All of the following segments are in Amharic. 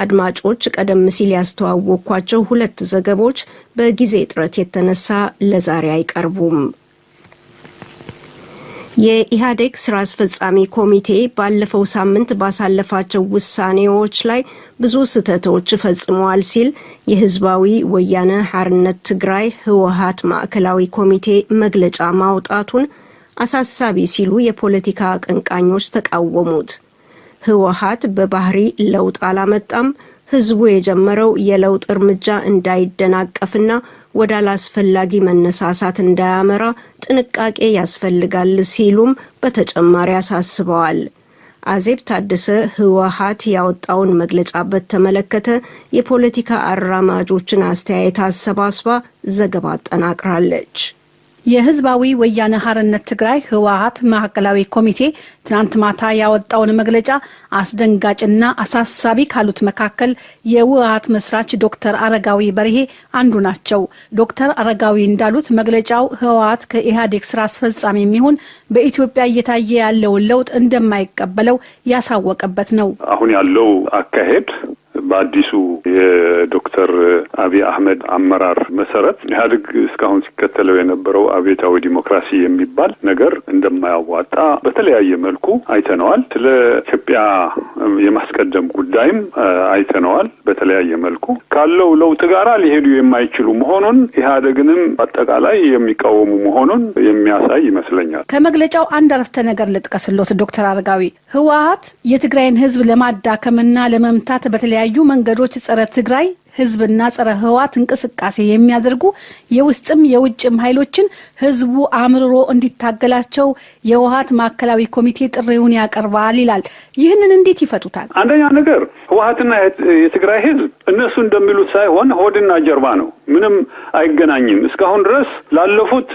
አድማጮች፣ ቀደም ሲል ያስተዋወቅኳቸው ሁለት ዘገቦች በጊዜ እጥረት የተነሳ ለዛሬ አይቀርቡም። የኢህአዴግ ስራ አስፈጻሚ ኮሚቴ ባለፈው ሳምንት ባሳለፋቸው ውሳኔዎች ላይ ብዙ ስህተቶች ፈጽመዋል ሲል የህዝባዊ ወያነ ሓርነት ትግራይ ህወሀት ማዕከላዊ ኮሚቴ መግለጫ ማውጣቱን አሳሳቢ ሲሉ የፖለቲካ አቀንቃኞች ተቃወሙት። ህወሀት በባህሪ ለውጥ አላመጣም፣ ህዝቡ የጀመረው የለውጥ እርምጃ እንዳይደናቀፍና ወደ አላስፈላጊ መነሳሳት እንዳያመራ ጥንቃቄ ያስፈልጋል ሲሉም በተጨማሪ አሳስበዋል። አዜብ ታደሰ ህወሀት ያወጣውን መግለጫ በተመለከተ የፖለቲካ አራማጆችን አስተያየት አሰባስባ ዘገባ አጠናቅራለች። የህዝባዊ ወያነ ሓርነት ትግራይ ህወሀት ማዕከላዊ ኮሚቴ ትናንት ማታ ያወጣውን መግለጫ አስደንጋጭና አሳሳቢ ካሉት መካከል የህወሀት መስራች ዶክተር አረጋዊ በርሄ አንዱ ናቸው። ዶክተር አረጋዊ እንዳሉት መግለጫው ህወሀት ከኢህአዴግ ስራ አስፈጻሚ የሚሆን በኢትዮጵያ እየታየ ያለውን ለውጥ እንደማይቀበለው ያሳወቀበት ነው። አሁን ያለው አካሄድ በአዲሱ የዶክተር አብይ አህመድ አመራር መሰረት ኢህአዴግ እስካሁን ሲከተለው የነበረው አብዮታዊ ዲሞክራሲ የሚባል ነገር እንደማያዋጣ በተለያየ መልኩ አይተነዋል። ስለ ኢትዮጵያ የማስቀደም ጉዳይም አይተነዋል። በተለያየ መልኩ ካለው ለውጥ ጋራ ሊሄዱ የማይችሉ መሆኑን፣ ኢህአዴግንም አጠቃላይ የሚቃወሙ መሆኑን የሚያሳይ ይመስለኛል። ከመግለጫው አንድ አረፍተ ነገር ልጥቀስሎት ዶክተር አረጋዊ። ህወሀት የትግራይን ህዝብ ለማዳከምና ለመምታት በተለያዩ መንገዶች ጸረ ትግራይ ህዝብና ጸረ ህወሓት እንቅስቃሴ የሚያደርጉ የውስጥም የውጭም ኃይሎችን ህዝቡ አምርሮ እንዲታገላቸው የህወሓት ማዕከላዊ ኮሚቴ ጥሪውን ያቀርባል ይላል። ይህንን እንዴት ይፈቱታል? አንደኛ ነገር ህወሓትና የትግራይ ህዝብ እነሱ እንደሚሉት ሳይሆን ሆድና ጀርባ ነው። ምንም አይገናኝም። እስካሁን ድረስ ላለፉት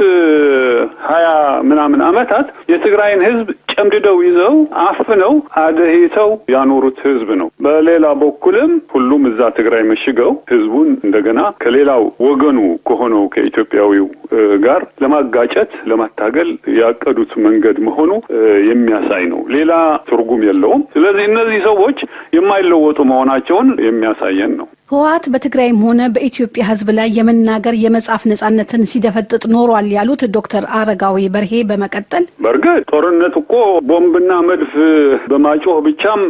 20 ምናምን አመታት የትግራይን ህዝብ ጨምድደው ይዘው፣ አፍነው፣ አደህይተው ያኖሩት ህዝብ ነው። በሌላ በኩልም ሁሉም እዛ ትግራይ መሽገው ህዝቡን እንደገና ከሌላው ወገኑ ከሆነው ከኢትዮጵያዊው ጋር ለማጋጨት፣ ለማታገል ያቀዱት መንገድ መሆኑ የሚያሳይ ነው። ሌላ ትርጉም የለውም። ስለዚህ እነዚህ ሰዎች የማይለወጡ መሆናቸውን የሚያሳየን ነው። ህወሀት በትግራይም ሆነ በኢትዮጵያ ህዝብ ላይ የመናገር፣ የመጻፍ ነጻነትን ሲደፈጥጥ ኖሯል ያሉት ዶክተር አረጋዊ በርሄ በመቀጠል፣ በእርግጥ ጦርነት እኮ ቦምብና መድፍ በማጮህ ብቻም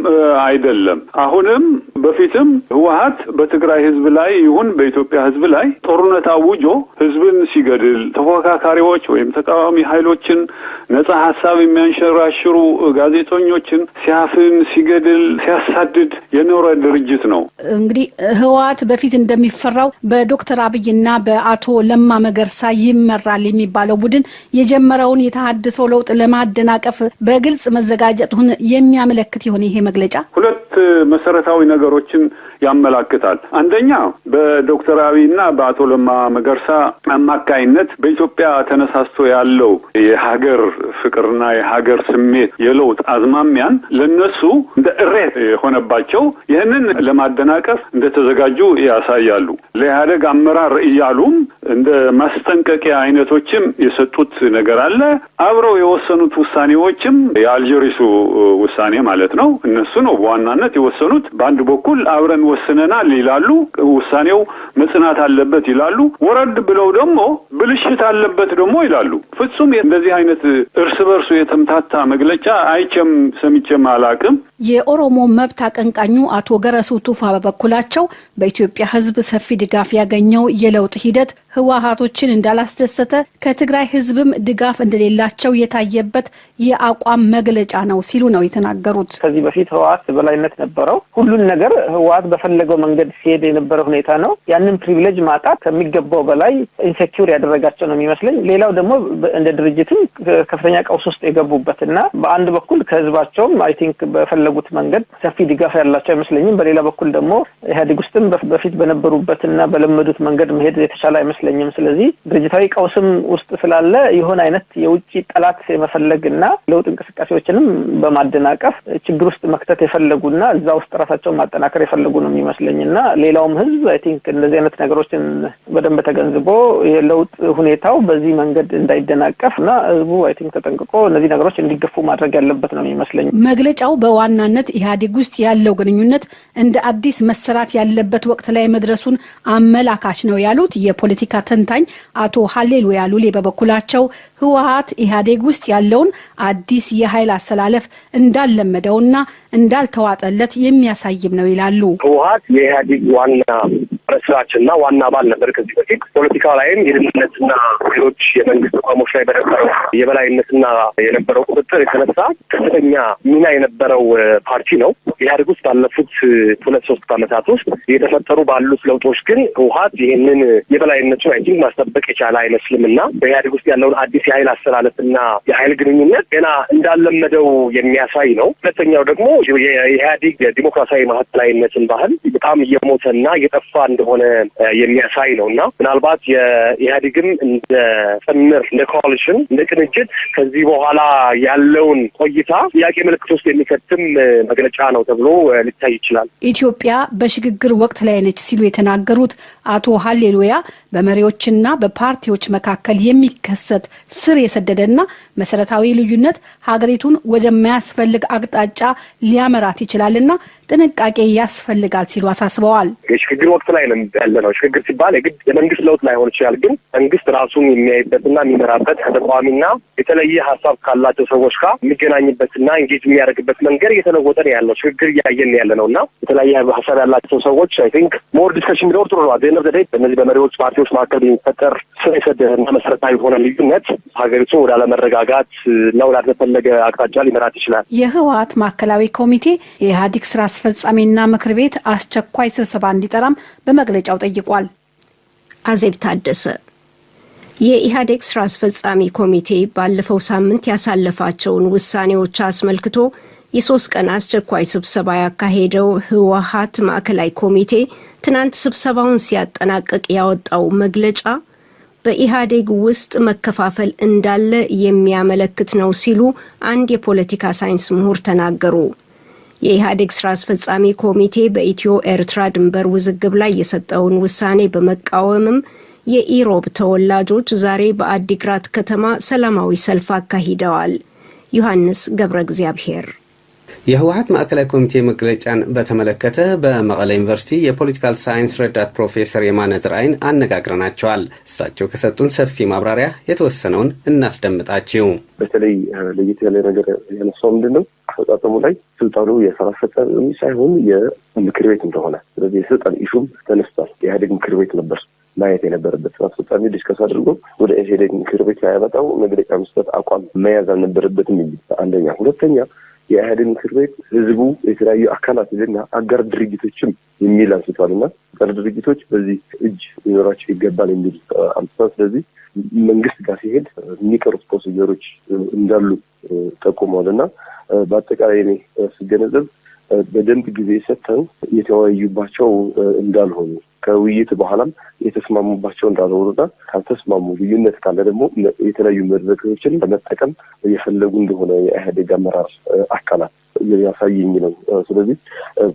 አይደለም። አሁንም በፊትም ህወሀት በትግራይ ህዝብ ላይ ይሁን በኢትዮጵያ ህዝብ ላይ ጦርነት አውጆ ህዝብን ሲገድል፣ ተፎካካሪዎች ወይም ተቃዋሚ ኃይሎችን፣ ነጻ ሀሳብ የሚያንሸራሽሩ ጋዜጠኞችን ሲያፍን፣ ሲገድል፣ ሲያሳድድ የኖረ ድርጅት ነው። እንግዲህ ህወሀት በፊት እንደሚፈራው በዶክተር አብይና በአቶ ለማ መገርሳ ይመራል የሚባለው ቡድን የጀመረውን የተሃድሶ ለውጥ ለማደናቀፍ በግልጽ መዘጋጀቱን የሚያመለክት ይሆን ይሄ መግለጫ? ሁለት መሰረታዊ ነገሮችን ያመላክታል። አንደኛ በዶክተር አብይና በአቶ ለማ መገርሳ አማካይነት በኢትዮጵያ ተነሳስቶ ያለው የሀገር ፍቅርና የሀገር ስሜት፣ የለውጥ አዝማሚያን ለነሱ እንደ እሬት የሆነባቸው ይህንን ለማደናቀፍ እንደተዘጋጁ ያሳያሉ። ለኢህአዴግ አመራር እያሉም እንደ ማስጠንቀቂያ አይነቶችም የሰጡት ነገር አለ። አብረው የወሰኑት ውሳኔዎችም የአልጀሪሱ ውሳኔ ማለት ነው። እነሱ ነው በዋናነት የወሰኑት። በአንድ በኩል አብረን ወስነናል ይላሉ፣ ውሳኔው መጽናት አለበት ይላሉ። ወረድ ብለው ደግሞ ብልሽት አለበት ደግሞ ይላሉ። ፍጹም እንደዚህ አይነት እርስ በርሱ የተምታታ መግለጫ አይቼም ሰምቼም አላቅም። የኦሮሞ መብት አቀንቃኙ አቶ ገረሱ ቱፋ በበኩላቸው በኢትዮጵያ ሕዝብ ሰፊ ድጋፍ ያገኘው የለውጥ ሂደት ህወሀቶችን እንዳላስደሰተ፣ ከትግራይ ሕዝብም ድጋፍ እንደሌላቸው የታየበት የአቋም መግለጫ ነው ሲሉ ነው የተናገሩት። ከዚህ በፊት ህወሀት በላይነት ነበረው። ሁሉን ነገር ህወሀት በፈለገው መንገድ ሲሄድ የነበረ ሁኔታ ነው። ያንን privilege ማጣት ከሚገባው በላይ insecure ያደረጋቸው ነው የሚመስለኝ። ሌላው ደግሞ እንደ ድርጅትም ከፍተኛ ቀውስ ውስጥ የገቡበት እና በአንድ በኩል ከህዝባቸውም I think በፈለጉት መንገድ ሰፊ ድጋፍ ያላቸው አይመስለኝም። በሌላ በኩል ደግሞ ኢህአዴግ ውስጥም በፊት በነበሩበትና በለመዱት መንገድ መሄድ የተቻለ አይመስለኝም። ስለዚህ ድርጅታዊ ቀውስም ውስጥ ስላለ የሆነ አይነት የውጭ ጠላት የመፈለግ እና ለውጥ እንቅስቃሴዎችንም በማደናቀፍ ችግር ውስጥ መክተት የፈለጉና እዛ ውስጥ ራሳቸውን ማጠናከር የፈለጉ ነው የሚመስለኝ። እና ሌላውም ህዝብ I think እንደዚህ አይነት ነገሮችን በደንብ ተገንዝቦ የለውጥ ሁኔታው በዚህ መንገድ እንዳይደናቀፍ እና ህዝቡ I think ተጠንቅቆ እነዚህ ነገሮች እንዲገፉ ማድረግ ያለበት ነው የሚመስለኝ። መግለጫው በዋናነት በዋናነት ኢህአዴግ ውስጥ ያለው ግንኙነት እንደ አዲስ መሰራት ያለበት ወቅት ላይ መድረሱን አመላካች ነው ያሉት የፖለቲካ ተንታኝ አቶ ሀሌሉያ ሉሌ በበኩላቸው ህወሓት ኢህአዴግ ውስጥ ያለውን አዲስ የኃይል አሰላለፍ እንዳልለመደውና እንዳልተዋጠለት የሚያሳይም ነው ይላሉ። ህወሓት የኢህአዴግ ዋና መስራችና ዋና አባል ነበር። ከዚህ በፊት ፖለቲካ ላይም የደህንነትና ሌሎች የመንግስት ተቋሞች ላይ በነበረው የበላይነትና የነበረው ቁጥጥር የተነሳ ከፍተኛ ሚና የነበረው ፓርቲ ነው። ኢህአዴግ ውስጥ ባለፉት 2-3 ዓመታት ውስጥ የተፈጠሩ ባሉት ለውጦች ግን ህወሓት ይህንን የበላይነቱን I think ማስጠበቅ የቻለ አይመስልም እና በኢህአዴግ ውስጥ ያለውን አዲስ የኃይል አሰላለፍና የኃይል ግንኙነት ገና እንዳልለመደው የሚያሳይ ነው። ሁለተኛው ደግሞ የኢህአዴግ ዲሞክራሲያዊ ማዕከላዊነትን ባህል በጣም እየሞተና እየጠፋ እንደሆነ የሚያሳይ ነው እና ምናልባት የኢህአዴግም እንደ ጥምር፣ እንደ coalition፣ እንደ ቅንጅት ከዚህ በኋላ ያለውን ቆይታ ጥያቄ ምልክት ውስጥ የሚከትም መግለጫ ነው ተብሎ ሊታይ ይችላል። ኢትዮጵያ በሽግግር ወቅት ላይ ነች ሲሉ የተናገሩት አቶ ሀሌሉያ በመሪዎችና በፓርቲዎች መካከል የሚከሰት ስር የሰደደና መሰረታዊ ልዩነት ሀገሪቱን ወደማያስፈልግ አቅጣጫ ሊያመራት ይችላልና ጥንቃቄ ያስፈልጋል ሲሉ አሳስበዋል። የሽግግር ወቅት ላይ ነው ያለነው። ሽግግር ሲባል የግድ የመንግስት ለውጥ ላይሆን ይችላል። ግን መንግስት ራሱን የሚያይበትና የሚመራበት ከተቃዋሚና የተለየ ሀሳብ ካላቸው ሰዎች ጋር የሚገናኝበትና engage የሚያደርግበት መንገድ እየተለወጠ ነው ያለው። ሽግግር እያየን ያለ ነው እና የተለያየ ሀሳብ ያላቸው ሰዎች I think more discussion ቢኖር ጥሩ ነው። At the end of the day በእነዚህ በመሪዎች ፓርቲዎች መካከል የሚፈጠር ስር የሰደደና መሰረታዊ የሆነ ልዩነት ሀገሪቱን ወደ አለመረጋጋት እና ወዳልተፈለገ አቅጣጫ ሊመራት ይችላል። የህወሓት ማዕከላዊ ኮሚቴ የኢህአዴግ ስራ አስፈጻሚና ምክር ቤት አስቸኳይ ስብሰባ እንዲጠራም በመግለጫው ጠይቋል። አዜብ ታደሰ። የኢህአዴግ ስራ አስፈጻሚ ኮሚቴ ባለፈው ሳምንት ያሳለፋቸውን ውሳኔዎች አስመልክቶ የ3 ቀን አስቸኳይ ስብሰባ ያካሄደው ህወሓት ማዕከላዊ ኮሚቴ ትናንት ስብሰባውን ሲያጠናቅቅ ያወጣው መግለጫ በኢህአዴግ ውስጥ መከፋፈል እንዳለ የሚያመለክት ነው ሲሉ አንድ የፖለቲካ ሳይንስ ምሁር ተናገሩ። የኢህአዴግ ስራ አስፈጻሚ ኮሚቴ በኢትዮ ኤርትራ ድንበር ውዝግብ ላይ የሰጠውን ውሳኔ በመቃወምም የኢሮብ ተወላጆች ዛሬ በአዲግራት ከተማ ሰላማዊ ሰልፍ አካሂደዋል። ዮሐንስ ገብረ እግዚአብሔር። የህወሓት ማዕከላዊ ኮሚቴ መግለጫን በተመለከተ በመቀለ ዩኒቨርሲቲ የ political science ረዳት ፕሮፌሰር የማነ ዝርአይን አነጋግረናቸዋል። እሳቸው ከሰጡን ሰፊ ማብራሪያ የተወሰነውን እናስደምጣችሁ። በተለይ ለየት ያለ ነገር ያነሳው ምንድነው? አፈጻጸሙ ላይ ስልጣኑ የስራ አስፈጻሚ ሳይሆን የምክር ቤት እንደሆነ፣ ስለዚህ የስልጣን issue ም ተነስቷል። የኢህአዴግ ምክር ቤት ነበር ማየት የነበረበት። ስራ አስፈጻሚ discuss አድርጎ ወደ ኢህአዴግ ምክር ቤት ሳያመጣው መግለጫ መስጠት፣ አቋም መያዝ አልነበረበትም የሚል አንደኛ። ሁለተኛ የኢህአዴግ ምክር ቤት ህዝቡ፣ የተለያዩ አካላት እና አጋር ድርጅቶችም የሚል አንስቷል እና አጋር ድርጅቶች በዚህ እጅ ሊኖራቸው ይገባል የሚል አንስቷል። ስለዚህ መንግስት ጋር ሲሄድ የሚቀሩት procedure ኦች እንዳሉ ጠቁመዋል እና በአጠቃላይ እኔ ስገነዘብ በደንብ ጊዜ ሰጥተው የተወያዩባቸው እንዳልሆኑ፣ ከውይይት በኋላም የተስማሙባቸው እንዳልሆኑና ካልተስማሙ፣ ልዩነት ካለ ደግሞ የተለያዩ መድረኮችን ለመጠቀም እየፈለጉ እንደሆነ የኢህአዴግ አመራር አካላት ያሳየኝ ነው። ስለዚህ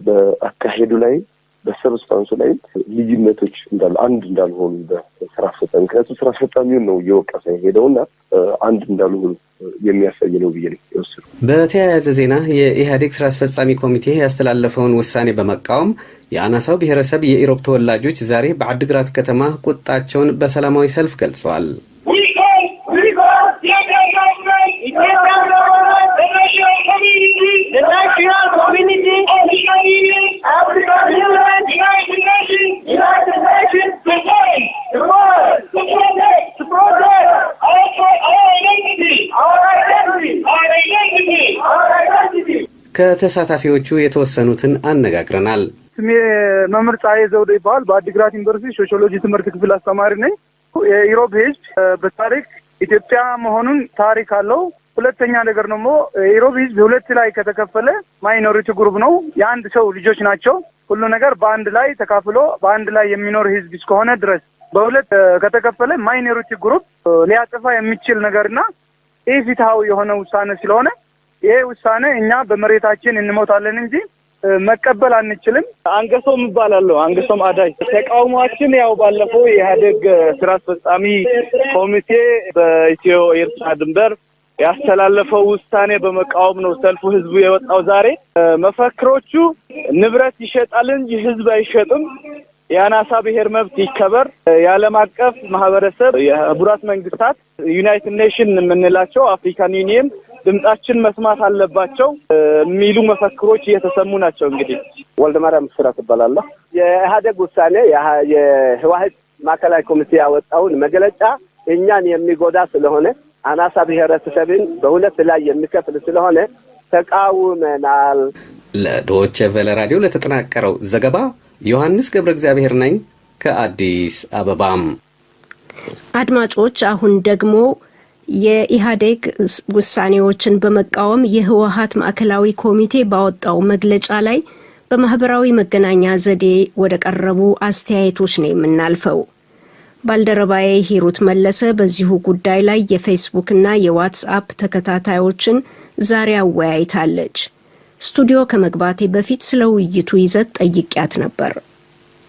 በአካሄዱ ላይ፣ በ substance ኡ ላይ ልዩነቶች እንዳሉ፣ አንድ እንዳልሆኑ በስራ አስፈጻሚ፣ ምክንያቱም ስራ አስፈጻሚውን ነው እየወቀሰ የሄደውና አንድ እንዳልሆኑ የሚያሳይ ነው ብዬ ነው የወሰድኩት። በተያያዘ ዜና የኢህአዴግ ስራ አስፈጻሚ ኮሚቴ ያስተላለፈውን ውሳኔ በመቃወም የአናሳው ብሔረሰብ የኢሮብ ተወላጆች ዛሬ በአድግራት ከተማ ቁጣቸውን በሰላማዊ ሰልፍ ገልጸዋል። ከተሳታፊዎቹ የተወሰኑትን አነጋግረናል። ስሜ መምህር ፀሐይ ዘውዴ ይባላል። በአዲግራት ዩኒቨርሲቲ ሶሺዮሎጂ ትምህርት ክፍል አስተማሪ ነኝ። የኢሮብ ህዝብ በታሪክ ኢትዮጵያ መሆኑን ታሪክ አለው። ሁለተኛ ነገር ደግሞ የኢሮብ ህዝብ ሁለት ላይ ከተከፈለ minority group ነው። የአንድ ሰው ልጆች ናቸው። ሁሉ ነገር በአንድ ላይ ተካፍሎ በአንድ ላይ የሚኖር ህዝብ እስከሆነ ድረስ በሁለት ከተከፈለ minority group ሊያጠፋ የሚችል ነገርና ኢፍትሃዊ የሆነ ውሳኔ ስለሆነ ይሄ ውሳኔ እኛ በመሬታችን እንሞታለን እንጂ መቀበል አንችልም። አንገሶም እባላለሁ። አንገሶም አዳይ። ተቃውሟችን ያው ባለፈው የኢህአዴግ ስራ አስፈጻሚ ኮሚቴ በኢትዮ ኤርትራ ድንበር ያስተላለፈው ውሳኔ በመቃወም ነው ሰልፉ ህዝቡ የወጣው ዛሬ። መፈክሮቹ ንብረት ይሸጣል እንጂ ህዝብ አይሸጥም፣ የአናሳ ብሔር መብት ይከበር፣ የዓለም አቀፍ ማህበረሰብ፣ የህቡራት መንግስታት፣ United Nation የምንላቸው፣ African Union ድምጻችን መስማት አለባቸው የሚሉ መፈክሮች እየተሰሙ ናቸው። እንግዲህ ወልደማርያም ስራት እባላለሁ። የኢህአዴግ ውሳኔ፣ የህወሓት ማዕከላዊ ኮሚቴ ያወጣውን መግለጫ እኛን የሚጎዳ ስለሆነ፣ አናሳ ብሔረሰብን በሁለት ላይ የሚከፍል ስለሆነ ተቃውመናል። ለዶይቼ ቬለ ራዲዮ ለተጠናቀረው ዘገባ ዮሐንስ ገብረ እግዚአብሔር ነኝ ከአዲስ አበባም። አድማጮች፣ አሁን ደግሞ የኢህአዴግ ውሳኔዎችን በመቃወም የህወሀት ማዕከላዊ ኮሚቴ ባወጣው መግለጫ ላይ በማህበራዊ መገናኛ ዘዴ ወደ ቀረቡ አስተያየቶች ነው የምናልፈው። ባልደረባዬ ሂሩት መለሰ በዚሁ ጉዳይ ላይ የፌስቡክና የዋትስአፕ ተከታታዮችን ዛሬ አወያይታለች። ስቱዲዮ ከመግባቴ በፊት ስለ ውይይቱ ይዘት ጠይቂያት ነበር።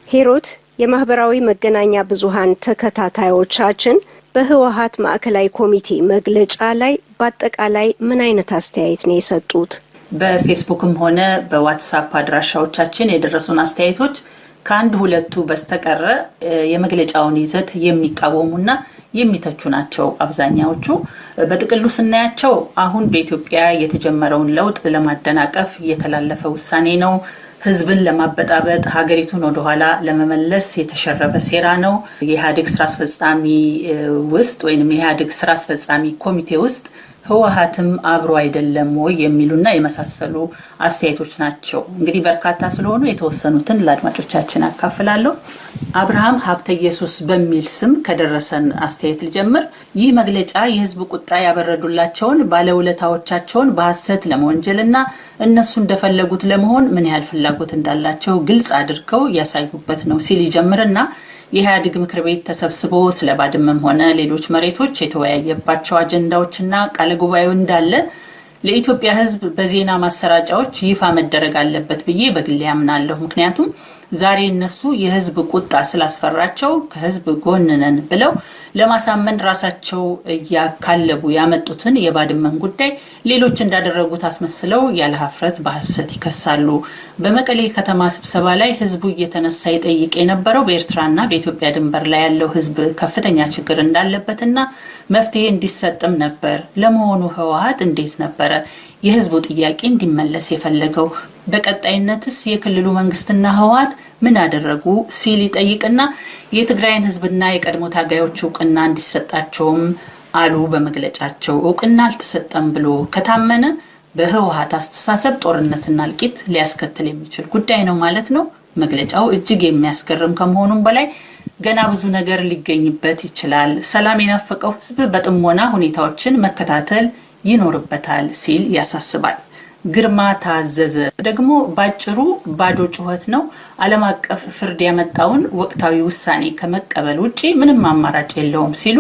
ሂሩት፣ የማህበራዊ መገናኛ ብዙሃን ተከታታዮቻችን በህወሀት ማዕከላዊ ኮሚቴ መግለጫ ላይ በአጠቃላይ ምን አይነት አስተያየት ነው የሰጡት? በፌስቡክም ሆነ በዋትሳፕ አድራሻዎቻችን የደረሱን አስተያየቶች ከአንድ ሁለቱ በስተቀረ የመግለጫውን ይዘት የሚቃወሙና የሚተቹ ናቸው አብዛኛዎቹ። በጥቅሉ ስናያቸው አሁን በኢትዮጵያ የተጀመረውን ለውጥ ለማደናቀፍ የተላለፈ ውሳኔ ነው፣ ህዝብን ለማበጣበጥ፣ ሀገሪቱን ወደኋላ ለመመለስ የተሸረበ ሴራ ነው። የኢህአዴግ ስራ አስፈጻሚ ውስጥ ወይም የኢህአዴግ ስራ አስፈጻሚ ኮሚቴ ውስጥ ህወሀትም አብሮ አይደለም ወይ የሚሉና የመሳሰሉ አስተያየቶች ናቸው። እንግዲህ በርካታ ስለሆኑ የተወሰኑትን ለአድማጮቻችን አካፍላለሁ። አብርሃም ሀብተ ኢየሱስ በሚል ስም ከደረሰን አስተያየት ልጀምር። ይህ መግለጫ የህዝብ ቁጣ ያበረዱላቸውን ባለውለታዎቻቸውን በሀሰት ለመወንጀልና እነሱ እንደፈለጉት ለመሆን ምን ያህል ፍላጎት እንዳላቸው ግልጽ አድርገው ያሳዩበት ነው ሲል ይጀምርና፣ የኢህአዴግ ምክር ቤት ተሰብስቦ ስለ ባድመም ሆነ ሌሎች መሬቶች የተወያየባቸው አጀንዳዎችና ቃለ ጉባኤው እንዳለ ለኢትዮጵያ ሕዝብ በዜና ማሰራጫዎች ይፋ መደረግ አለበት ብዬ በግሌ ያምናለሁ። ምክንያቱም ዛሬ እነሱ የህዝብ ቁጣ ስላስፈራቸው ከህዝብ ጎን ነን ብለው ለማሳመን ራሳቸው እያካለቡ ያመጡትን የባድመን ጉዳይ ሌሎች እንዳደረጉት አስመስለው ያለ ሀፍረት በሀሰት ይከሳሉ። በመቀሌ ከተማ ስብሰባ ላይ ህዝቡ እየተነሳ ይጠይቅ የነበረው በኤርትራና በኢትዮጵያ ድንበር ላይ ያለው ህዝብ ከፍተኛ ችግር እንዳለበትና መፍትሄ እንዲሰጥም ነበር። ለመሆኑ ህወሀት እንዴት ነበረ የህዝቡ ጥያቄ እንዲመለስ የፈለገው? በቀጣይነትስ የክልሉ መንግስትና ህወሀት ምን አደረጉ ሲል ይጠይቅና፣ የትግራይን ህዝብና የቀድሞ ታጋዮች እውቅና እንዲሰጣቸውም አሉ በመግለጫቸው። እውቅና አልተሰጠም ብሎ ከታመነ በህወሀት አስተሳሰብ ጦርነትና እልቂት ሊያስከትል የሚችል ጉዳይ ነው ማለት ነው። መግለጫው እጅግ የሚያስገርም ከመሆኑም በላይ ገና ብዙ ነገር ሊገኝበት ይችላል። ሰላም የናፈቀው ህዝብ በጥሞና ሁኔታዎችን መከታተል ይኖርበታል ሲል ያሳስባል። ግርማ ታዘዘ ደግሞ ባጭሩ ባዶ ጩኸት ነው። ዓለም አቀፍ ፍርድ ያመጣውን ወቅታዊ ውሳኔ ከመቀበል ውጪ ምንም አማራጭ የለውም ሲሉ፣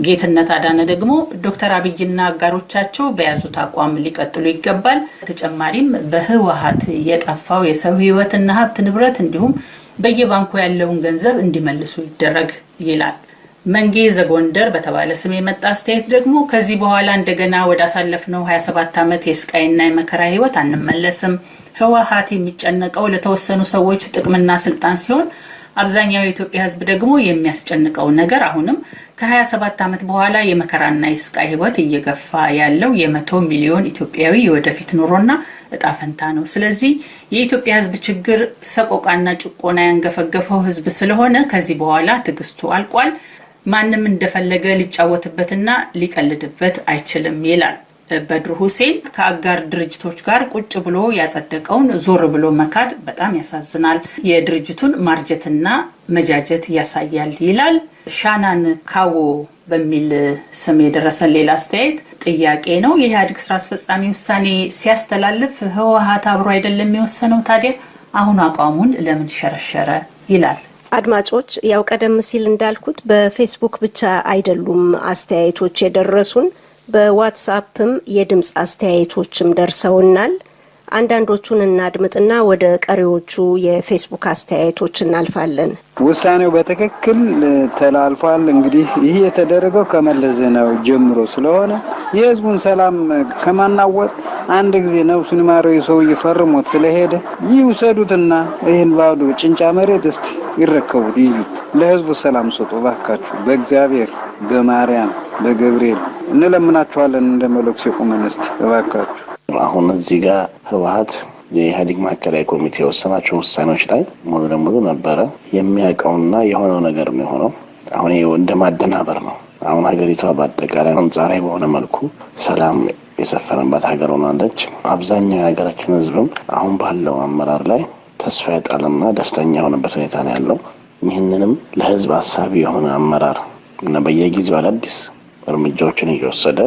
ጌትነት አዳነ ደግሞ ዶክተር አብይና አጋሮቻቸው በያዙት አቋም ሊቀጥሉ ይገባል። ተጨማሪም በህወሀት የጠፋው የሰው ህይወትና ሀብት ንብረት እንዲሁም በየባንኩ ያለውን ገንዘብ እንዲመልሱ ይደረግ ይላል። መንጌ ዘጎንደር በተባለ ስም የመጣ አስተያየት ደግሞ ከዚህ በኋላ እንደገና ወደ አሳለፍነው 27 ዓመት የስቃይና የመከራ ህይወት አንመለስም። ህወሀት የሚጨነቀው ለተወሰኑ ሰዎች ጥቅምና ስልጣን ሲሆን አብዛኛው የኢትዮጵያ ህዝብ ደግሞ የሚያስጨንቀው ነገር አሁንም ከ27 ዓመት በኋላ የመከራና የስቃይ ህይወት እየገፋ ያለው የ100 ሚሊዮን ኢትዮጵያዊ የወደፊት ኑሮና እጣ ፈንታ ነው። ስለዚህ የኢትዮጵያ ህዝብ ችግር፣ ሰቆቃና ጭቆና ያንገፈገፈው ህዝብ ስለሆነ ከዚህ በኋላ ትዕግስቱ አልቋል። ማንም እንደፈለገ ሊጫወትበትና ሊቀልድበት አይችልም ይላል። በድሩ ሁሴን ከአጋር ድርጅቶች ጋር ቁጭ ብሎ ያጸደቀውን ዞር ብሎ መካድ በጣም ያሳዝናል፣ የድርጅቱን ማርጀትና መጃጀት ያሳያል ይላል። ሻናን ካዎ በሚል ስም የደረሰን ሌላ አስተያየት ጥያቄ ነው። የኢህአዴግ ስራ አስፈጻሚ ውሳኔ ሲያስተላልፍ ህወሀት አብሮ አይደለም የወሰነው? ታዲያ አሁን አቋሙን ለምን ሸረሸረ? ይላል። አድማጮች፣ ያው ቀደም ሲል እንዳልኩት በፌስቡክ ብቻ አይደሉም አስተያየቶች የደረሱን፣ በዋትስአፕም የድምፅ አስተያየቶችም ደርሰውናል። አንዳንዶቹን እናድምጥና ወደ ቀሪዎቹ የፌስቡክ አስተያየቶች እናልፋለን። ውሳኔው በትክክል ተላልፏል። እንግዲህ ይህ የተደረገው ከመለስ ዜናዊ ጀምሮ ስለሆነ የህዝቡን ሰላም ከማናወጥ አንድ ጊዜ ነፍሱን ይማረው ሰውዬ ፈርሞት ስለሄደ ይውሰዱትና ይህን ባዶ ጭንጫ መሬት እስቲ ይረከቡት፣ ይዩት። ለህዝቡ ሰላም ስጡ እባካችሁ፣ በእግዚአብሔር በማርያም በገብርኤል እንለምናችኋለን። እንደ መለኩሴ ቁመን እስቲ እባካችሁ። አሁን እዚህ ጋር ህወሀት የኢህአዴግ ማዕከላዊ ኮሚቴ የወሰናቸው ውሳኔዎች ላይ ሙሉ ለሙሉ ነበረ የሚያውቀውና የሆነው ነገር ነው የሆነው። አሁን ይሄ እንደ ማደናበር ነው። አሁን ሀገሪቷ በአጠቃላይ አንጻራዊ በሆነ መልኩ ሰላም የሰፈነባት ሀገር ሆናለች። አብዛኛው የሀገራችን ህዝብም አሁን ባለው አመራር ላይ ተስፋ የጣለና ደስተኛ የሆነበት ሁኔታ ነው ያለው። ይህንንም ለህዝብ አሳቢ የሆነ አመራር እና በየጊዜው አዳዲስ እርምጃዎችን እየወሰደ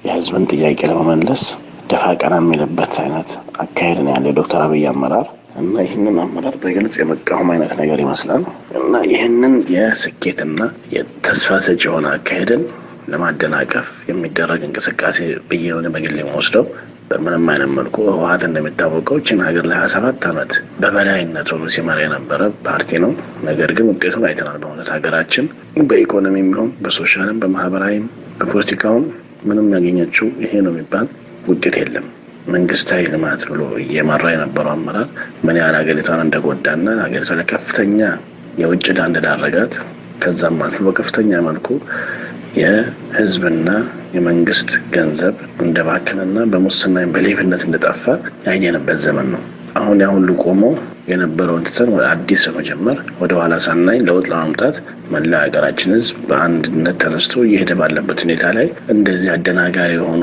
የህዝብን ጥያቄ ለመመለስ ደፋ ቀና የሚልበት አይነት አካሄድ ነው ያለው የዶክተር አብይ አመራር እና ይህንን አመራር በግልጽ የመቃወም አይነት ነገር ይመስላል እና ይህንን የስኬትና የተስፋ ሰጪ የሆነ አካሄድን ለማደናቀፍ የሚደረግ እንቅስቃሴ ብዬ ነው በግሌ የምወስደው። በምንም አይነት መልኩ ህወሀት እንደሚታወቀው ይህችን ሀገር ለ27 ዓመት በበላይነት ሆኖ ሲመራ የነበረ ፓርቲ ነው። ነገር ግን ውጤቱን አይተናል። በእውነት ሀገራችን በኢኮኖሚም ይሁን በ social ም በማህበራዊም በፖለቲካውም ምንም ያገኘችው ይሄ ነው የሚባል ውጤት የለም። መንግስታዊ ልማት ብሎ እየመራ የነበረው አመራር ምን ያህል ሀገሪቷን እንደጎዳና ሀገሪቷ ለከፍተኛ የውጭ ዕዳ እንደዳረጋት ከዛም አልፎ በከፍተኛ መልኩ የህዝብና የመንግስት ገንዘብ እንደባከነና በሙስና በሌብነት እንደጠፋ ያየንበት ዘመን ነው። አሁን ያ ሁሉ ቆሞ የነበረውን ትተን ወደ አዲስ በመጀመር ወደ ኋላ ሳናይ ለውጥ ለማምጣት መላ ሀገራችን ህዝብ በአንድነት ተነስቶ እየሄደ ባለበት ሁኔታ ላይ እንደዚህ አደናጋሪ የሆኑ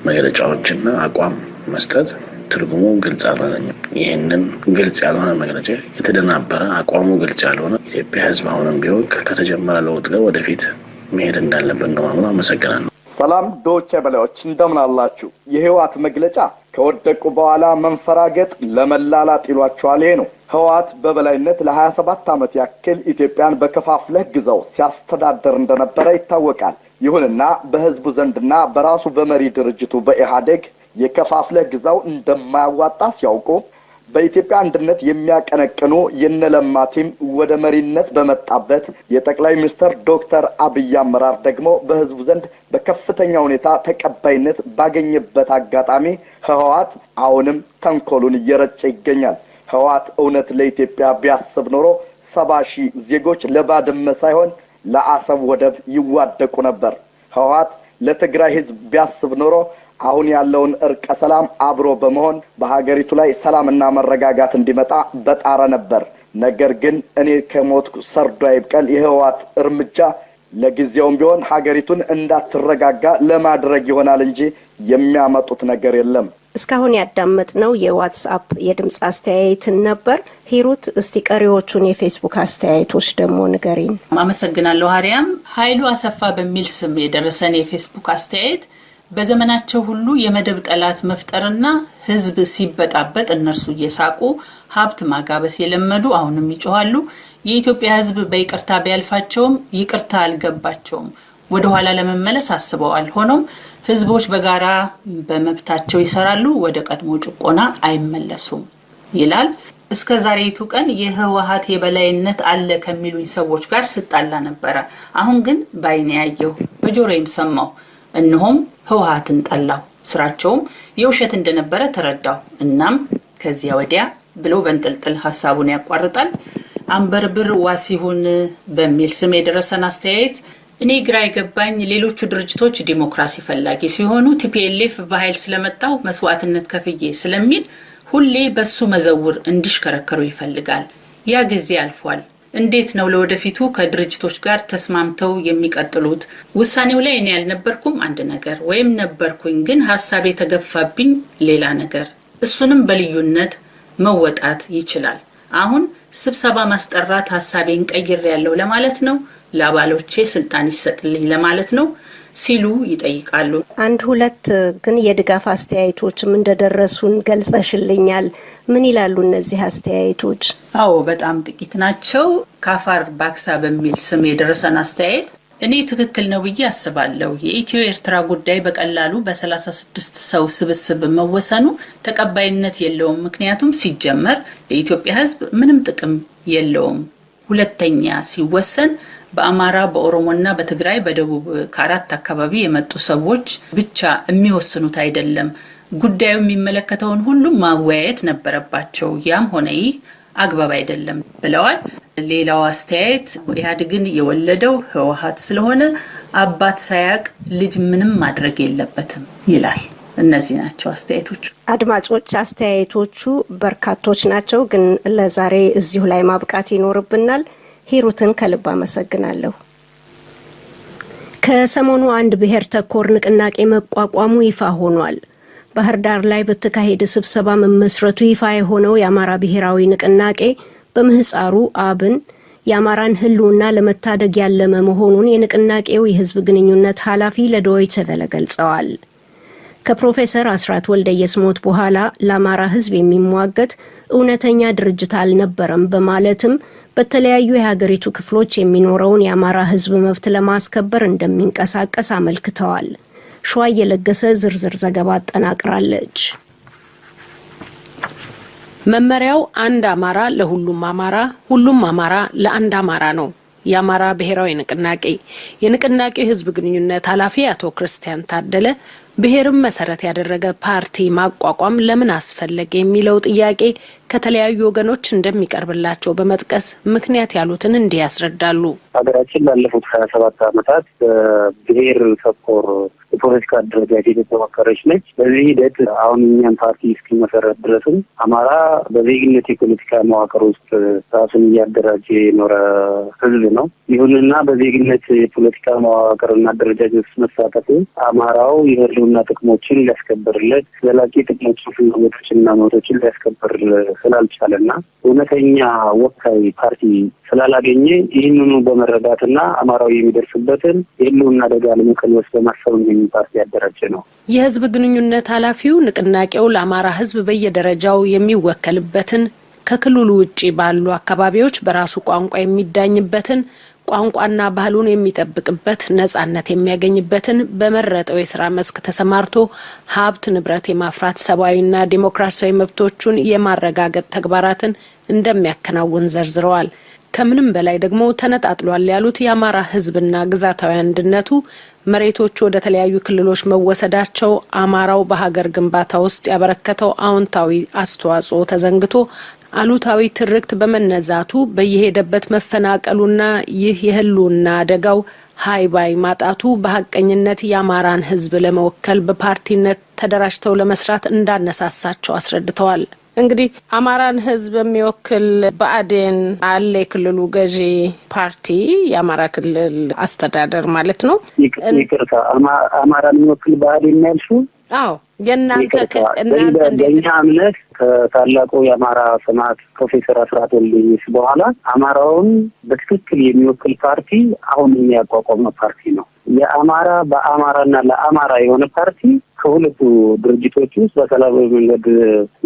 መግለጫዎችና አቋም መስጠት ትርጉሙ ግልጽ አልሆነኝም። ይህንን ግልጽ ያልሆነ መግለጫ የተደናበረ አቋሙ ግልጽ ያልሆነ ኢትዮጵያ ህዝብ አሁንም ቢሆን ከተጀመረ ለውጥ ጋር ወደፊት መሄድ እንዳለብን ነው ማምነው። አመሰግናለሁ። ሰላም ዶቼ ቬለዎች እንደምን አላችሁ? የህወሓት መግለጫ ከወደቁ በኋላ መንፈራገጥ ለመላላጥ ይሏቸዋል። ይሄ ነው። ህወሓት በበላይነት ለ27 ዓመት ያክል ኢትዮጵያን በከፋፍለህ ግዛው ሲያስተዳደር እንደነበረ ይታወቃል። ይሁንና በህዝቡ ዘንድና በራሱ በመሪ ድርጅቱ በኢህአዴግ የከፋፍለህ ግዛው እንደማያዋጣ ሲያውቁ በኢትዮጵያ አንድነት የሚያቀነቅኑ የነለማ team ወደ መሪነት በመጣበት የጠቅላይ ሚኒስትር ዶክተር አብይ አመራር ደግሞ በህዝቡ ዘንድ በከፍተኛ ሁኔታ ተቀባይነት ባገኘበት አጋጣሚ ህወሓት አሁንም ተንኮሉን እየረጨ ይገኛል። ህወሓት እውነት ለኢትዮጵያ ቢያስብ ኖሮ 70 ሺህ ዜጎች ለባድመ ሳይሆን ለአሰብ ወደብ ይዋደቁ ነበር። ህወሓት ለትግራይ ህዝብ ቢያስብ ኖሮ አሁን ያለውን እርቀ ሰላም አብሮ በመሆን በሀገሪቱ ላይ ሰላምና መረጋጋት እንዲመጣ በጣረ ነበር። ነገር ግን እኔ ከሞትኩ ሰርዶ አይብቀል የህወሓት እርምጃ ለጊዜውም ቢሆን ሀገሪቱን እንዳትረጋጋ ለማድረግ ይሆናል እንጂ የሚያመጡት ነገር የለም። እስካሁን ያዳመጥነው የዋትስአፕ የድምጽ አስተያየትን ነበር። ሂሩት፣ እስቲ ቀሪዎቹን የፌስቡክ አስተያየቶች ደግሞ ንገሪን። አመሰግናለሁ አርያም። ኃይሉ አሰፋ በሚል ስም የደረሰን የፌስቡክ አስተያየት በዘመናቸው ሁሉ የመደብ ጠላት መፍጠርና ህዝብ ሲበጣበጥ እነርሱ እየሳቁ ሀብት ማጋበስ የለመዱ አሁንም ይጮሃሉ። የኢትዮጵያ ህዝብ በይቅርታ ቢያልፋቸውም ይቅርታ አልገባቸውም። ወደ ኋላ ለመመለስ አስበዋል። ሆኖም ህዝቦች በጋራ በመብታቸው ይሰራሉ፣ ወደ ቀድሞ ጭቆና አይመለሱም ይላል። እስከ ዛሬቱ ቀን የህወሓት የበላይነት አለ ከሚሉኝ ሰዎች ጋር ስጣላ ነበረ። አሁን ግን ባይኔ ያየሁ በጆሮዬም ሰማሁ። እነሆም ህወሓትን ጠላሁ፣ ስራቸውም የውሸት እንደነበረ ተረዳሁ። እናም ከዚያ ወዲያ ብሎ በእንጥልጥል ሀሳቡን ያቋርጣል። አንበርብር ዋሲሁን በሚል ስም የደረሰን አስተያየት እኔ ግራ የገባኝ ሌሎቹ ድርጅቶች ዲሞክራሲ ፈላጊ ሲሆኑ TPLF በኃይል ስለመጣው መስዋዕትነት ከፍዬ ስለሚል ሁሌ በሱ መዘውር እንዲሽከረከሩ ይፈልጋል። ያ ጊዜ አልፏል። እንዴት ነው ለወደፊቱ ከድርጅቶች ጋር ተስማምተው የሚቀጥሉት? ውሳኔው ላይ እኔ ያልነበርኩም አንድ ነገር ወይም ነበርኩኝ ግን ሀሳቤ የተገፋብኝ ሌላ ነገር፣ እሱንም በልዩነት መወጣት ይችላል። አሁን ስብሰባ ማስጠራት ሀሳቤን ቀይሬያለሁ ለማለት ነው፣ ለአባሎቼ ስልጣን ይሰጥልኝ ለማለት ነው ሲሉ ይጠይቃሉ። አንድ ሁለት ግን የድጋፍ አስተያየቶችም እንደደረሱን ገልጸሽልኛል። ምን ይላሉ እነዚህ አስተያየቶች? አዎ በጣም ጥቂት ናቸው። ካፋር ባክሳ በሚል ስም የደረሰን አስተያየት እኔ ትክክል ነው ብዬ አስባለሁ። የኢትዮ ኤርትራ ጉዳይ በቀላሉ በ36 ሰው ስብስብ መወሰኑ ተቀባይነት የለውም። ምክንያቱም ሲጀመር ለኢትዮጵያ ሕዝብ ምንም ጥቅም የለውም። ሁለተኛ ሲወሰን በአማራ፣ በኦሮሞና በትግራይ፣ በደቡብ ከአራት አካባቢ የመጡ ሰዎች ብቻ የሚወስኑት አይደለም። ጉዳዩ የሚመለከተውን ሁሉም ማወያየት ነበረባቸው። ያም ሆነ ይህ አግባብ አይደለም ብለዋል። ሌላው አስተያየት ኢህአዴግን የወለደው ህወሓት ስለሆነ አባት ሳያቅ ልጅ ምንም ማድረግ የለበትም ይላል። እነዚህ ናቸው አስተያየቶቹ። አድማጮች፣ አስተያየቶቹ በርካቶች ናቸው፣ ግን ለዛሬ እዚሁ ላይ ማብቃት ይኖርብናል። ሂሩትን ከልብ አመሰግናለሁ። ከሰሞኑ አንድ ብሔር ተኮር ንቅናቄ መቋቋሙ ይፋ ሆኗል። ባህር ዳር ላይ በተካሄደ ስብሰባ መመስረቱ ይፋ የሆነው የአማራ ብሔራዊ ንቅናቄ በምህፃሩ አብን የአማራን ህልውና ለመታደግ ያለመ መሆኑን የንቅናቄው የህዝብ ግንኙነት ኃላፊ ለዶይቼ ቬለ ገልጸዋል። ከፕሮፌሰር አስራት ወልደየስ ሞት በኋላ ለአማራ ህዝብ የሚሟገት እውነተኛ ድርጅት አልነበረም በማለትም በተለያዩ የሀገሪቱ ክፍሎች የሚኖረውን የአማራ ህዝብ መብት ለማስከበር እንደሚንቀሳቀስ አመልክተዋል። ሸዋ የለገሰ ዝርዝር ዘገባ አጠናቅራለች። መመሪያው አንድ አማራ ለሁሉም አማራ፣ ሁሉም አማራ ለአንድ አማራ ነው። የአማራ ብሔራዊ ንቅናቄ የንቅናቄው ህዝብ ግንኙነት ኃላፊ አቶ ክርስቲያን ታደለ ብሔርን መሰረት ያደረገ ፓርቲ ማቋቋም ለምን አስፈለገ የሚለው ጥያቄ ከተለያዩ ወገኖች እንደሚቀርብላቸው በመጥቀስ ምክንያት ያሉትን እንዲህ ያስረዳሉ። ሀገራችን ላለፉት 27 ዓመታት በብሔር ተኮር የፖለቲካ አደረጃጀት የተዋቀረች ነች። በዚህ ሂደት አሁን እኛም ፓርቲ እስኪመሰረት ድረስም አማራ በዜግነት የፖለቲካ መዋቅር ውስጥ ራሱን እያደራጀ የኖረ ህዝብ ነው። ይሁንና በዜግነት የፖለቲካ መዋቅርና አደረጃጀት ውስጥ መሳተፉ አማራው የህልውና ጥቅሞችን ሊያስከብርለት፣ ዘላቂ ጥቅሞችን፣ ፍላጎቶችንና መብቶችን ሊያስከብር ስላልቻለና እውነተኛ ወካይ ፓርቲ ስላላገኘ ይህንኑ በመረዳትና አማራው የሚደርስበትን የህልውና አደጋ ለመቀልበስ በማሰብ ነው ፓርቲ ያደራጀ ነው። የህዝብ ግንኙነት ኃላፊው ንቅናቄው ለአማራ ህዝብ በየደረጃው የሚወከልበትን፣ ከክልሉ ውጪ ባሉ አካባቢዎች በራሱ ቋንቋ የሚዳኝበትን፣ ቋንቋና ባህሉን የሚጠብቅበት፣ ነጻነት የሚያገኝበትን፣ በመረጠው የስራ መስክ ተሰማርቶ ሀብት ንብረት የማፍራት ሰብአዊና ዲሞክራሲያዊ መብቶቹን የማረጋገጥ ተግባራትን እንደሚያከናውን ዘርዝረዋል። ከምንም በላይ ደግሞ ተነጣጥሏል ያሉት የአማራ ህዝብና ግዛታዊ አንድነቱ መሬቶቹ ወደ ተለያዩ ክልሎች መወሰዳቸው አማራው በሀገር ግንባታ ውስጥ ያበረከተው አዎንታዊ አስተዋጽኦ ተዘንግቶ አሉታዊ ትርክት በመነዛቱ በየሄደበት መፈናቀሉና ይህ የህልውና አደጋው ሃይ ባይ ማጣቱ በሀቀኝነት የአማራን ህዝብ ለመወከል በፓርቲነት ተደራጅተው ለመስራት እንዳነሳሳቸው አስረድተዋል። እንግዲህ አማራን ህዝብ የሚወክል ብአዴን አለ፣ የክልሉ ገዢ ፓርቲ፣ የአማራ ክልል አስተዳደር ማለት ነው። ይቅርታ፣ አማራን የሚወክል ብአዴን ያልሽው? አዎ፣ የእናንተ በእኛ እምነት ከታላቁ የአማራ ሰማዕት ፕሮፌሰር አስራት ወልደየስ በኋላ አማራውን በትክክል የሚወክል ፓርቲ አሁን የሚያቋቋመው ፓርቲ ነው። የአማራ በአማራና ለአማራ የሆነ ፓርቲ ከሁለቱ ድርጅቶች ውስጥ በሰላማዊ መንገድ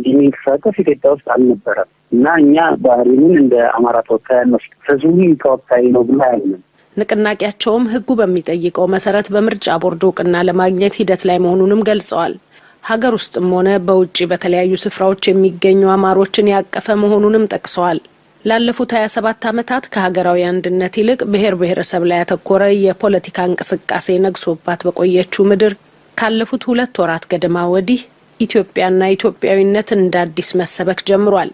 የሚንቀሳቀስ ኢትዮጵያ ውስጥ አልነበረም እና እኛ ብአዴንን እንደ አማራ ተወካይ አንወስድም። ህዝቡም ተወካይ ነው ብሎ አያምንም። ንቅናቄያቸውም ህጉ በሚጠይቀው መሰረት በምርጫ ቦርድ እውቅና ለማግኘት ሂደት ላይ መሆኑንም ገልጸዋል። ሀገር ውስጥም ሆነ በውጪ በተለያዩ ስፍራዎች የሚገኙ አማሮችን ያቀፈ መሆኑንም ጠቅሰዋል። ላለፉት 27 ዓመታት ከሀገራዊ አንድነት ይልቅ ብሔር ብሔረሰብ ላይ ያተኮረ የፖለቲካ እንቅስቃሴ ነግሶባት በቆየችው ምድር ካለፉት 2 ወራት ገደማ ወዲህ ኢትዮጵያና ኢትዮጵያዊነት እንደ አዲስ መሰበክ ጀምሯል።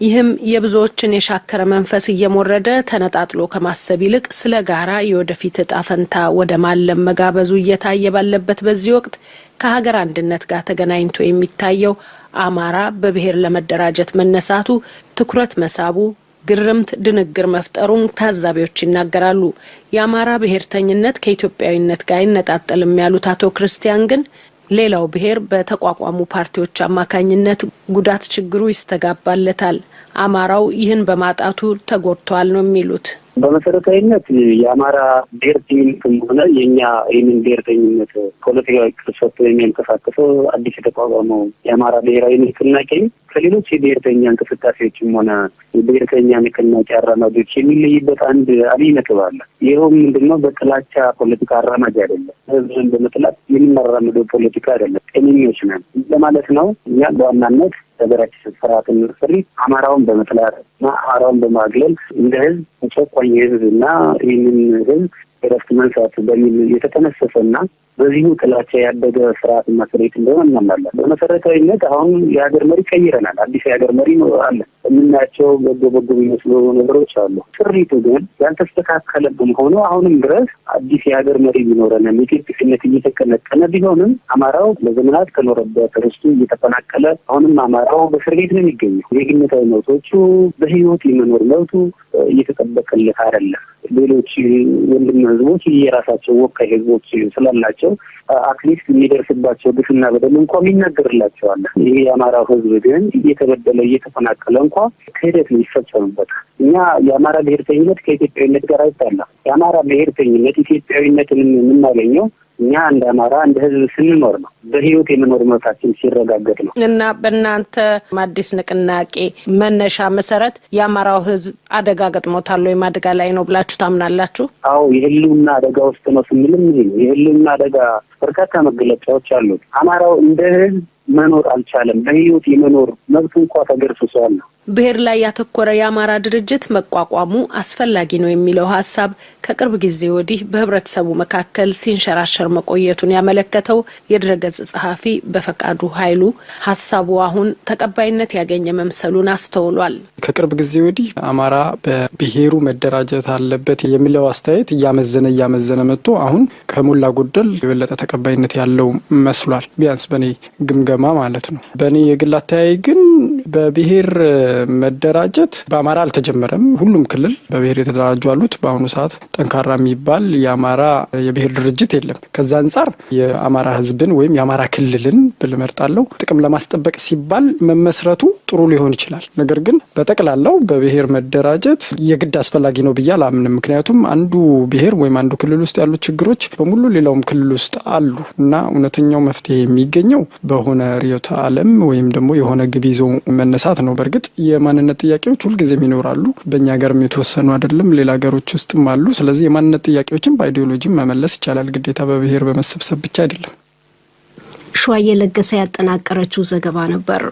ይህም የብዙዎችን የሻከረ መንፈስ እየሞረደ ተነጣጥሎ ከማሰብ ይልቅ ስለ ጋራ የወደፊት እጣ ፈንታ ወደ ማለም መጋበዙ እየታየ ባለበት በዚህ ወቅት ከሀገር አንድነት ጋር ተገናኝቶ የሚታየው አማራ በብሔር ለመደራጀት መነሳቱ ትኩረት መሳቡ ግርምት ድንግር መፍጠሩን ታዛቢዎች ይናገራሉ። የአማራ ብሔርተኝነት ከኢትዮጵያዊነት ጋር አይነጣጠልም ያሉት አቶ ክርስቲያን ግን ሌላው ብሔር በተቋቋሙ ፓርቲዎች አማካኝነት ጉዳት ችግሩ ይስተጋባለታል፣ አማራው ይህን በማጣቱ ተጎድቷል ነው የሚሉት። በመሰረታዊነት የአማራ ብሔርተኝነትም ሆነ የእኛ ይህንን ብሔርተኝነት ፖለቲካዊ ቅርጽ ሰጥቶ የሚያንቀሳቅሰው አዲስ የተቋቋመው የአማራ ብሔራዊ ንቅናቄ ከሌሎች የብሔርተኛ እንቅስቃሴዎችም ሆነ የብሔርተኛ ንቅናቄ አራማጆች የሚለይበት አንድ አብይ ነጥብ አለ። ይኸውም ምንድነው? በጥላቻ ፖለቲካ አራማጅ አይደለም። ህዝብን በመጥላት የምናራምደው ፖለቲካ አይደለም። ጤነኞች ነን ለማለት ነው። እኛ በዋናነት ሀገራችን ስርዓትን ስሪት አማራውን በመጥላት እና አማራውን በማግለል እንደ ህዝብ ጨቋኝ ህዝብ እና ይህንን ህዝብ እረፍት መንሳት በሚል የተጠነሰሰና በዚሁ ጥላቻ ያደገ ስርዓትና ስሪት እንደሆነ እናምናለን። በመሰረታዊነት አሁን የሀገር መሪ ቀይረናል። አዲስ የሀገር መሪ አለ። የምናያቸው በጎ በጎ የሚመስሉ ነገሮች አሉ። ስሪቱ ግን ያልተስተካከለ በመሆኑ አሁንም ድረስ አዲስ የሀገር መሪ ቢኖረንም፣ ኢትዮጵያዊነት እየተቀነቀነ ቢሆንም፣ አማራው ለዘመናት ከኖረበት ርስቱ እየተፈናቀለ፣ አሁንም አማራው በእስር ቤት ነው የሚገኘው። ዜግነታዊ መብቶቹ፣ በህይወት የመኖር መብቱ እየተጠበቀለት አይደለም። ሌሎች ወንድም ህዝቦች የራሳቸው ወካይ ህዝቦች ስላላቸው at least የሚደርስባቸው ግፍና በደል እንኳ የሚናገርላቸዋል። ይሄ የአማራው ህዝብ ግን እየተበደለ፣ እየተፈናቀለ እንኳ ክህደት ነው ይፈጸምበታል። እኛ የአማራ ብሔርተኝነት ከኢትዮጵያዊነት ጋር አይጣላም። የአማራ ብሔርተኝነት ኢትዮጵያዊነትን የምናገኘው እኛ እንደ አማራ እንደ ህዝብ ስንኖር ነው። በህይወት የመኖር መብታችን ሲረጋገጥ ነው። እና በእናንተ አዲስ ንቅናቄ መነሻ መሰረት የአማራው ህዝብ አደጋ ገጥሞታል ወይም አደጋ ላይ ነው ብላችሁ ታምናላችሁ? አዎ፣ የህልውና አደጋ ውስጥ ነው ስንልም ይሄ ነው። የህልውና አደጋ በርካታ መገለጫዎች አሉት። አማራው እንደ ህዝብ መኖር አልቻለም። በህይወት የመኖር መብቱ እንኳ ተገርፍሷል ነው። ብሔር ላይ ያተኮረ የአማራ ድርጅት መቋቋሙ አስፈላጊ ነው የሚለው ሀሳብ ከቅርብ ጊዜ ወዲህ በህብረተሰቡ መካከል ሲንሸራሸር መቆየቱን ያመለከተው የድረገጽ ጸሐፊ በፈቃዱ ኃይሉ ሀሳቡ አሁን ተቀባይነት ያገኘ መምሰሉን አስተውሏል። ከቅርብ ጊዜ ወዲህ አማራ በብሔሩ መደራጀት አለበት የሚለው አስተያየት እያመዘነ እያመዘነ መጥቶ አሁን ከሞላ ጎደል የበለጠ ተቀባይነት ያለው መስሏል። ቢያንስ በእኔ ግምገማ ማለት ነው። በእኔ የግል አተያይ ግን በብሔር መደራጀት በአማራ አልተጀመረም። ሁሉም ክልል በብሔር የተደራጁ አሉት። በአሁኑ ሰዓት ጠንካራ የሚባል የአማራ የብሔር ድርጅት የለም። ከዛ አንጻር የአማራ ሕዝብን ወይም የአማራ ክልልን ብል እመርጣለሁ። ጥቅም ለማስጠበቅ ሲባል መመስረቱ ጥሩ ሊሆን ይችላል። ነገር ግን በጠቅላላው በብሔር መደራጀት የግድ አስፈላጊ ነው ብዬ አላምንም። ምክንያቱም አንዱ ብሔር ወይም አንዱ ክልል ውስጥ ያሉት ችግሮች በሙሉ ሌላውም ክልል ውስጥ አሉ እና እውነተኛው መፍትሄ የሚገኘው በሆነ ርዕዮተ ዓለም ወይም ደግሞ የሆነ ግብ ይዞ መነሳት ነው። በእርግጥ የማንነት ጥያቄዎች ሁልጊዜም ይኖራሉ። በእኛ ሀገርም የተወሰኑ አይደለም፣ ሌላ ሀገሮች ውስጥም አሉ። ስለዚህ የማንነት ጥያቄዎችን በ ideology መመለስ ይቻላል። ግዴታ በብሔር በመሰብሰብ ብቻ አይደለም። ሸዋዬ ለገሰ ያጠናቀረችው ዘገባ ነበር።